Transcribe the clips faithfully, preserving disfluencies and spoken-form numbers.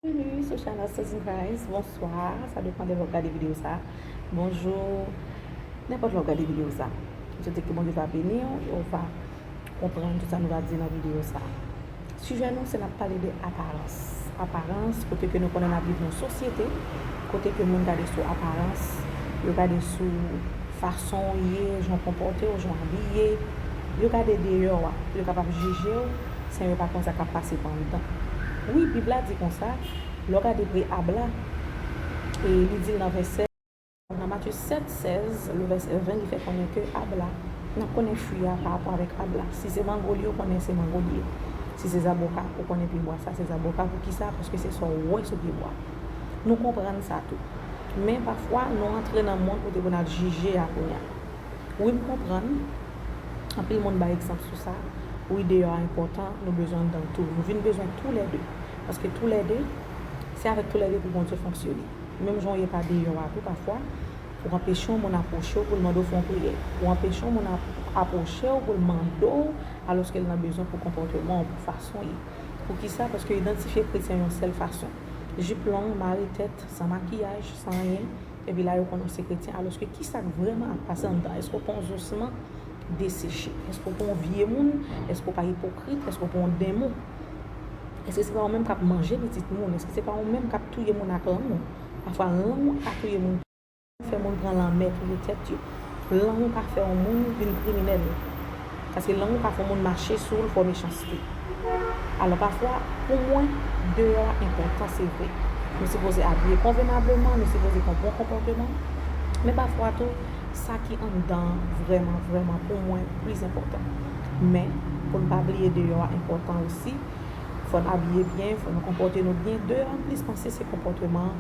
Bienvenue sur Channel Stars in Christ. Bonswa, sa depann de lè w gade videyo sa. Bonjou, nenpòt lè w gade videyo sa. M swete ke Bondye va beni w e w va konprann tout sa nou va di nan videyo sa. Sijè nou se n ap pale de aparans. Aparans, kote ke nou konnen n ap viv nan sosyete, kote ke moun gade sou aparans, yo gade sou fason w ye, jan w konpòte w, jan w abiye, yo gade deyò a, pou yo kapab jije w, san yo pa konn sa k ap pase anndan. Wi, Bib la di konsa, lè w gade pre ab la, e li di l nan vèsè, nan Matye sèt sèz, le vèsè ven, li fè konnen ke ab la, n ap konnen fwi a pa rapò avèk ab la. Si se mango l ye, ou konnen se mango l ye. Si se zaboka, ou konnen pyebwa sa se zaboka. Poukisa? Paske se sa w wè sou pyebwa. Nou konprann sa tou. Men pafwa, nou antre nan mond kote pou n al jije a kounye a. Wi, m konprann. Anpil moun bay egzanp sou sa. Wi, deyò a enpòtan, nou bezwen anndan tou. Nou vin bezwen toulède. Paske toulède, se avèk toulède pou Bondye fonksyone. Menm jan w ye pa deyò a tou pafwa, ou anpeche yon moun apwoche w pou l mande w fè yon priyè. Ou anpeche yon moun ap- apwoche w pou l mande w alòske l nan bezwen pou konpòteman w, pou fason w ye. Poukisa? Paske yo idantifye kretyen yon sèl fason. Jip long, mare tèt, san makiyaj, san anyen, epi la yo konnen w se kretyen. Alòske kisa k vrèman ap pase anndan? Èske w pa yon zosman deseche? Èske w pa yon vye moun? Èske w pa ipokrit? Èske w pa yon denmon? Èske se pa ou menm k ap manje pitit moun? Èske se pa ou menm k ap touye moun ak lang ou? Pafwa, lang ou ka touye moun. Fè moun pran lanmè touye tèt yo. Lang ou ka fè yon moun vin kriminèl. Paske lang ou ka fè yon moun mache sou l, fè w mechanste. Alò, pafwa, pou mwen, deyò a enpòtan, se vre. Nou sipoze abiye konvenableman, nou sipoze gen yon bon konpòteman. Men pafwa tou, sa ki anndan an, vrèman, vrèman, pou mwen, plis enpòtan. Men, pou n pa bliye deyò a enpòtan osi, fò n abiye byen, fò nou konpòte nou byen. Deyò a, m plis panse se konpòteman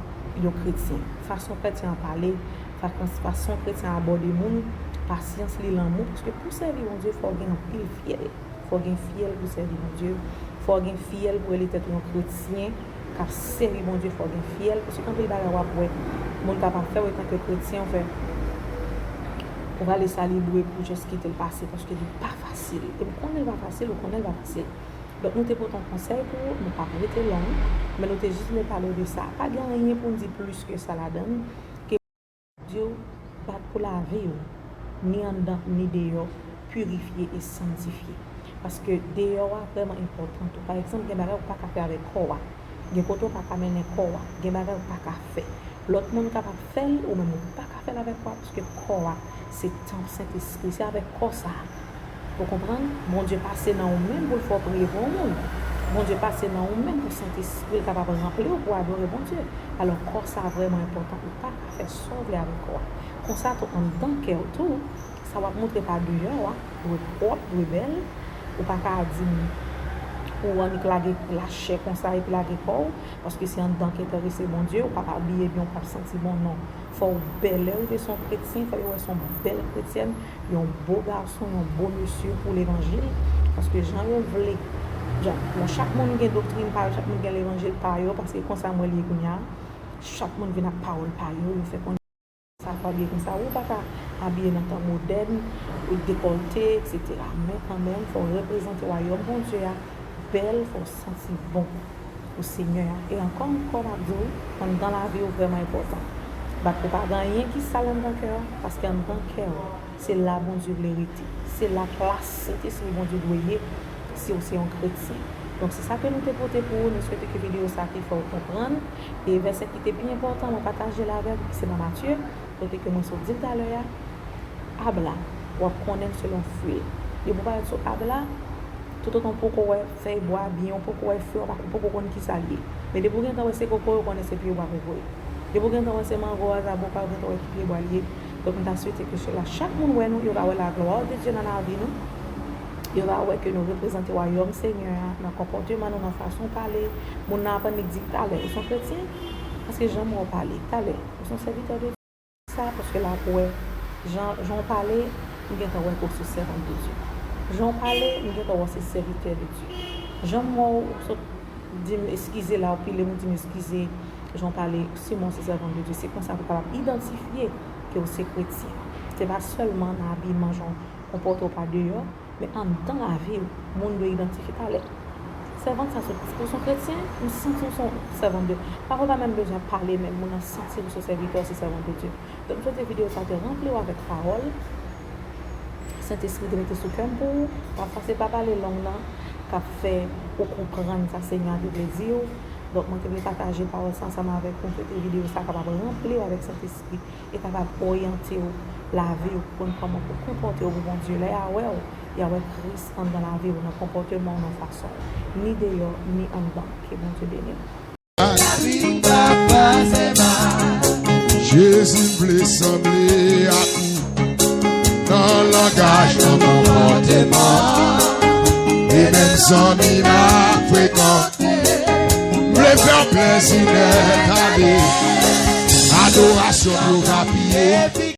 yon kretyen. Fason kretyen an pale, fa- fason kretyen an abòde moun, pasyans li, lanmou. Paske pou w sèvi Bondye, fò w gen anpil fyèl. Fò w gen fyèl pou w sèvi Bondye. Fò w gen fyèl pou w rele tèt ou yon kretyen k ap sèvi Bondye. Fò w gen fyèl. Paske gen anpil bagay w ap wè moun kapab fè w etanke kretyen, w fè, ou prale sa li dwe pou w jis kite l pase, paske li pa fasil. E m konnen l pa fasil, ou konnen l pa fasil. Donk, nou te pote yon konsèy pou ou, nou p ap rete long, men nou te jis vle pale w de sa. Pa gen anyen pou n di plis ke sa ladan l, ke Bondye bat pou lavi w, ni anndan, ni deyò, pirifye e sanntifye. Paske deyò a vrèman enpòtan tou. Pa egzanp, gen bagay ou pa ka fè avèk kò w a. Gen kote ou pa ka mennen kò w a. Gen bagay ou pa ka fè. Lòt moun kapab fè l, ou menm ou pa ka fè l avèk kò a, paske kò a se tanp Sentespri, se avèk kò sa a. Ou konprann? Bondye pase nan ou menm pou l fè w priye pou yon moun. Bondye pase nan ou menm pou Sentespri l kapab ranpli w pou w adore Bondye. Alò, kò sa a vrèman enpòtan, ou pa ka fè sa w vle avèk kò a. Konsa tou, anndan kè w tou, sa w ap montre pa deyò a, dwe pwòp, dwe bèl. Ou pa ka di m pou w annik lage lachè konsa epi lage kò w, paske se anndan ki enterese Bondye, ou p ap abiye byen, ou p ap santi bon, non. Fò w bèl. Lè w rive se yon kretyen, fò yo wè se yon bèl kretyèn, yon bo gason, yon bo mesye pou levanjil, paske jan yo vle, jan, bon, chak moun gen doktrin pa yo, chak moun gen levanjil pa yo, paske konsa m wè l ye kounye a, chak moun vin ak pawòl pa yo, yo fè konnen sa fò abiye konsa. Wi, ou pa ka abiye nan tan modèn, dekòlte, etsetera. Men kanmenm, fò w reprezante wayòm Bondye a bèl, fò w santi bon pou Senyè a. E ankò, ankò, m ap di w, anndan lavi w vrèman enpòtan. Bat pou pa gen anyen ki sal anndan kè w, paske anndan kè w, se la Bondye vle rete. Se la plas Sentespri Bondye dwe ye si w se yon kretyen. Donk, se sa ke nou te pote pou ou. Nou swete ke videyo sa te fè w konprann. E vèsè ki te pi enpòtan, mwen pataje l avè w, ki se nan Matye, kote ke mwen sot di l talè a, ab la, w ap konnen l selon fwi l. Depi w parèt sou ab la, toutotan w poko wè fèy bwa byen, w poko wè fwi a, w pa- w poko konn kisa l ye. Men depi w gentan wè se kokoye, w konnen se pye bwa kokoye. Depi w gentan wè se mango a, zaboka, w gentan wè ki pye bwa l ye. Donk, m ta swete ke sela, chak moun wè nou, yo va wè la gloire de Dieu nan lavi nou. Yo va wè ke nou reprezante wayòm Senyè a nan konpòteman nou, nan fason pale. Moun nan ap annik di talè, ou se yon kretyen? Paske jan m wè w pale, talè, ou se yon sèvitè de Dye? Sa, paske la pou wè, jan, jan w pale, m gentan wè ke w se sèvant de Dye. Jan w pale, m gentan wè w se sèvitè de Dye. Jan m wè w sot di m eskize la, ou pile m, ou di m eskize, jan w pale, siman w se sèvant de Dye. Se konsa pou w kapab idantifye ke w se kretyen. Se pa sèlman nan abiman, jan w konpòte w pa deyò, men anndan lavi w, moun dwe idantifye talè. Sèvant sa sou, ou se yon kretyen, m santi ou se yon sèvant de Dye. Pawòl pa menm bezwen pale, men moun nan santi ou se sèvitè, ou se sèvant de Dye. Donk, m swete videyo sa te ranpli w avèk pawòl. Sentespri te mete sou kè m pou ou. Pafwa, se pa pale lang nan k ap fè ou konprann sa Senyè a te vle di w. Donk, mwen te vle pataje pawòl sa ansanm avèk ou. M swete videyo sa kapab ranpli w avèk Sentespri e kapab oryante w, lavi w, konn kòman pou konpòte w pou Bondye. Lè y a wè w, y a wè Kris anndan lavi w, nan konpòteman w, nan fason w, ni deyò, ni anndan. Ke Bondye beni w. Jezi m vle sanble ak ou nan langaj, nan konpòteman, e menm zanmi m ap frekante. M vle fè w plezi nèt ale. Adorasyon m yo va piye.